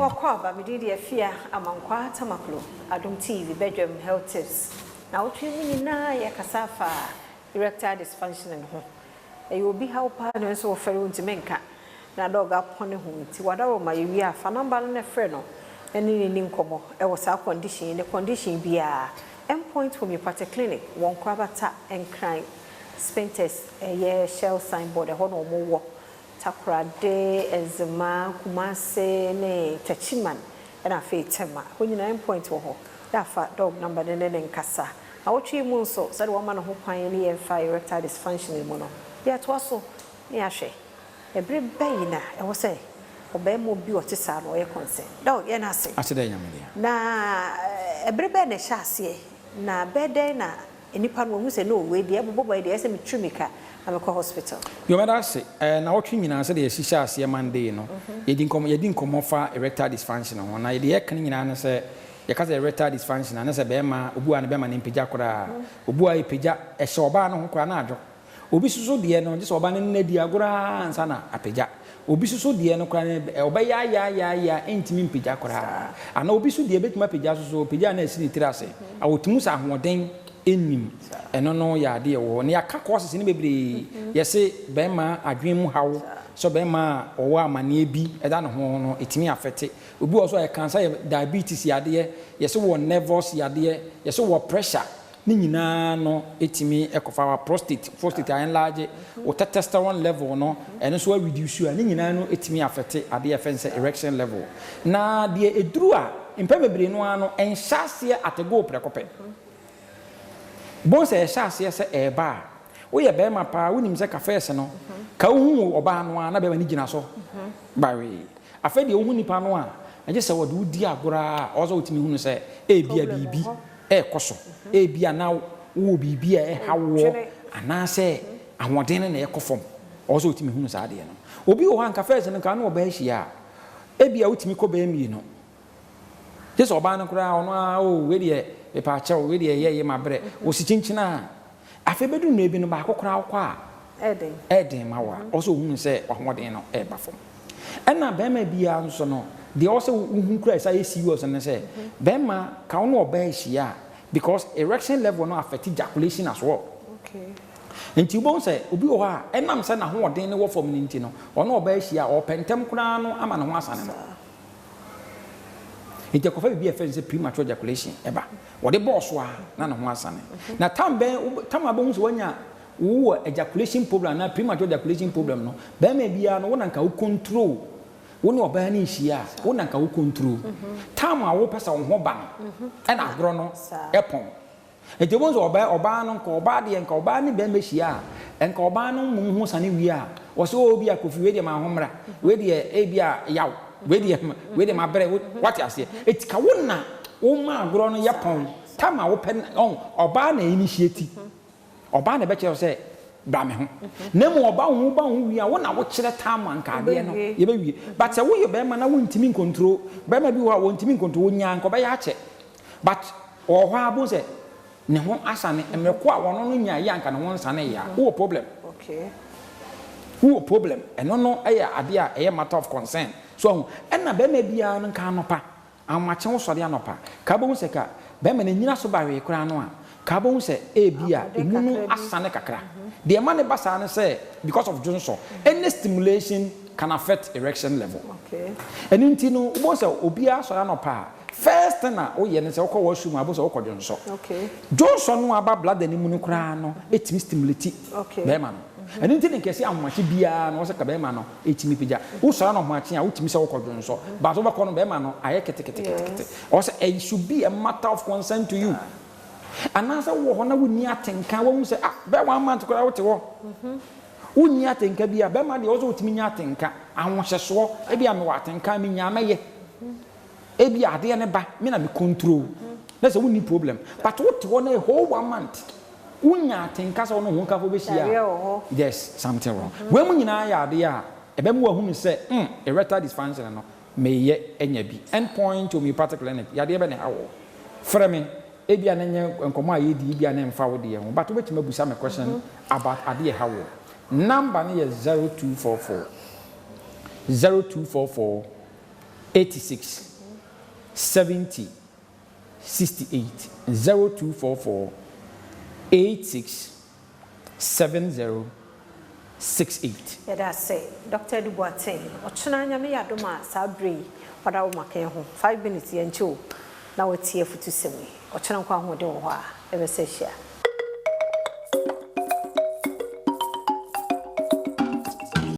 Wakɔ aba mede de Afia Amankwa Tamaklo, Adom TV Bedwam Health Tips. Na wotwe mu nyinaa yɛkasa afa erectile dysfunction ho. Ɛyɛ obi haw paa no nso wɔfɛre wo ntumi nka na dɔg apɔ ne ho, nti wadaro ma yɛwie a, fa number no na frɛ no ɛne ne ni nkɔmmɔ ɛwɔ saa condition yi ne condition biara. Endpoint Homeopathic Clinic wɔn Korabata, Nkran Spintex, ɛyɛ Shell signboard, ɛhɔ na wɔn wɔ. Takorade, Nzema, Kumase ne Techiman, ɛna afei Tema, hɔ nyinaa Endpoint wɔ hɔ. Yɛafa dɔg number ne ne nkasa na wɔtwe mu nso sɛde wɔma ne ho kwan ne yɛmfa erectile dysfunction mu no, yɛatoa so ne yɛahwɛ ɛberɛ bɛyi na ɛwɔ sɛ ɔbɛrima bi ɔte saa na ɔyɛ concern. Dɔg, yɛn ase. Ase dɛ Nyame dea. Na ɛberɛ bɛɛ na ɛhyɛ aseɛ na bɛɛ dɛn na nipa no wɔhu sɛ no, wei deɛ ɛbobɔ bɔ yi deɛ, ɛsɛ metwi mika na mekɔ hospital? Yɔmɛda ase. Na wɔtwe nyinaa, sɛdeɛ yɛhyehyɛ aseɛ Monday no, yɛdi nkɔmmɔ fa erectile dysfunction ho, na yɛde yɛka no nyinaa ne sɛ yɛka sɛ erectile dysfunction a, ne sɛ bɛrima obu a ne bɛrima ne mpagya koraa, obu a ɛpagya ɛhyɛ ɔbaa no ho koraa na adwo. Obi soso deɛ no gye sɛ ɔbaa no nna di agorɔ ansa na apagya. Obi soso deɛ no koraa no, ɔbɛyɛ ayaayaaya, ɛntumi mpagya koraa, ana obi so deɛ bɛtumi apagya soso, pagya na asi ne tiri ase a wɔtumi sɛ ahoɔden ɛnnim. Ɛno no yɛ adeɛ wɔ hɔ na yɛaka causes no bebree. Yɛse bɛrima adwene mu haw sɛ bɛrima a ɔwɔ amanneɛ bi ɛda ne ho no, ɛtumi afɛte. Obi wɔ so a yɛka sɛ yɛ diabetes yadeɛ, yɛsɛ wɔ nervous yadeɛ, yɛsɛ wɔ pressure, ne nyinaa no ɛtumi ɛkɔfa wa prostate a enlarge, wo testosterone level no ɛno nso areduce a, ne nyinaa no ɛtumi afɛte adeɛ yɛfrɛ no sɛ erection level. Na deɛ ɛduru a, mpɛn bebree no ara no ɛnhyɛ aseɛ atego prɛko pɛ. Bɔn sɛ ɛhyɛ aseɛ sɛ ɛɛba a, woyɛ bɛrima paa, wonim sɛ kafɛɛse no ka wohu ɔbaa no a na bɛrima no gyina so bawee. Afei deɛ wohu nipa no a, ɛgye sɛ wɔde wodi agorɔ a, ɔwɔ sɛ wotumi hunu sɛ ebia biribi ɛɛkɔ so, ebia na wowɔ biribi a ɛha woɔ anaasɛ ahoɔden no na ɛkɔ fam. Ɔwɔ sɛ wotumi hunu saa adeɛ no. Obi wɔ hɔ a, nka fɛɛse no nka ne ɔbaa ahyia a, ebia wotumi kɔ bɛyɛ mmienu, gye sɛ ɔbaa no koraa ɔno a o, wei deɛ mepaakyɛw, wei deɛ ɛyɛ yɛ ma brɛ wɔsi kyinkyin a, afei bɛduru mmerɛ bi no, baako koraa wokɔ a ɛden. Ɛden ma wo a, ɔsɛ ohunu sɛ wahoɔden no ɛɛba fam. Ɛna bɛrima biara nso no deɛ, ɔsɛ wohu kura ɛsɛ ayɛ serious ne sɛ bɛrima ka wo ne ɔbaa ahyia a, because erection level no affect ejaculation as well. Nti wobɛhu sɛ obi wɔ hɔ a, ɛnam sɛ n'ahoɔden no wɔ fam no nti no, ɔne ɔbaa ahyia a, ɔpɛ ntɛm koraa no ama ne ho asane no. Nti ɛkɔfa biribi a ɛfɛ sɛ premature ejaculation ɛba. Wɔde bɔɔ so a na ne ho asane. Na tam bɛn tam a bɛhu sɛ wanya wowɔ ejaculation problem anaa premature ejaculation problem no, bɛrima biara no, wo na nka wo control wo ne ɔbaa no nhyia a, wo na nka wo control time a wopɛ sɛ wo ho ba no, ɛna agorɔ no ɛpɔn. Nti wɔn sɛ ɔbaa no, nka ɔbaa deɛ, nka ɔbaa ne bɛrima hyia a, nka ɔbaa no mu ho sane wie a, wɔsɛ o bi a Kofi, wei deɛ ma ho mmra, wei deɛ ebi a yaw, wei deɛ ma brɛ. Wate aseɛ? Eti ka wo na wo ma agorɔ no yɛ pɔn time a wopɛ ɔn. Ɔbaa na initiate, ɔbaa na ɛbɛkyerɛ sɛ bra me ho, na mu ɔba wo ho ba wo ho wie a, wo na wokyerɛ time a nka adeɛ no Wobɛwie. Yɛbɛwie. But sɛ woyɛ bɛrima na wontumi ncontrol, bɛrima bi wɔ hɔ a wɔntumi ncontrol, wɔnyaa nka ɔbɛyɛ akyɛ, but ɔwɔ hɔ a bo sɛ ne ho asane mmerɛko a wɔno no nya yɛ anka ne ho nsane yɛ a, wowɔ problem. Wowɔ problem. Ɛno no ɛyɛ adeɛ a ɛyɛ matter of concern so ɔho. Ɛna bɛrima biara no, nka anɔpa ahomakye wo sɔre anɔpa ka bɛhu sɛ ka bɛrima no nyina so bawee koraa no a, ka bɛhu sɛ ebi a Ahoɔden emu no kakra bi. Asane kakra. Deɛ ɛma ne ba saa no sɛ because of dwonsɔ, any stimulation can affect erection level. Ɛno nti no, wobɛhu sɛ obiara sɔre anɔpa a, first thing a woyɛ no sɛ wokɔ washroom a, wobɛhu sɛ wokɔ dwonsɔ. Dwonsɔ no aba bladder no mu no koraa no, ɛtumi stimulate bɛrima no. Ɛno nti ne nkɛse ahomakye biara no, wɔ sɛ ka bɛrima no ɛtumi pagya. Wosɔre no ahomakye a, wotumi sɛ wokɔ dwonsɔ, but wobɛkɔ no, bɛrima no ayɛ keteketekete. Ɔwɔ sɛ it should be a matter of concern to you. Anaasɛ wowɔ hɔ na wonni atenka, wahu sɛ ah, bɛɛ one month koraa wote hɔ wonni atenka bi a, bɛrima deɛ, ɔwɔ sɛ wotumi nya atenka ahohyɛsoɔ. Ebi a mewɔ atenka, menya mɛyɛ ebi adeɛ ne ba me na me control na sɛ wonni problem, but wote hɔ na a whole one month wonya atenka sɛ wo ne ho nkafo bɛhyia Yareɛ wɔ hɔ. There's something wrong. Wɔn mu nyinaa yɛ adeɛ a ɛbɛmu wahunu sɛ erectile dysfunction no meyɛ anya bi. Endpoint Homeopathic Clinic, yadeɛ bɛ ne ha wɔ, frɛ me. Ebi a ne nyɛ nkɔmɔ a yɛdi, ebi a ne mfa wo deɛ ho, but wobɛtumi abusa me question about adeɛ ha wɔ. Number no yɛ 0244 0244. 86 70 68. 0244 86 70 68. Yɛda ase, Dr. Edu Boateng. Ɔkyena Nyame yɛ adom a, saa berɛ yi ɔda wo makan ho 5 minutes, yɛnkyɛ o na watie afutusɛm yi. Ɔkyena nkɔ ahoɔden wɔ hɔ a ɛbɛsɛ hyia.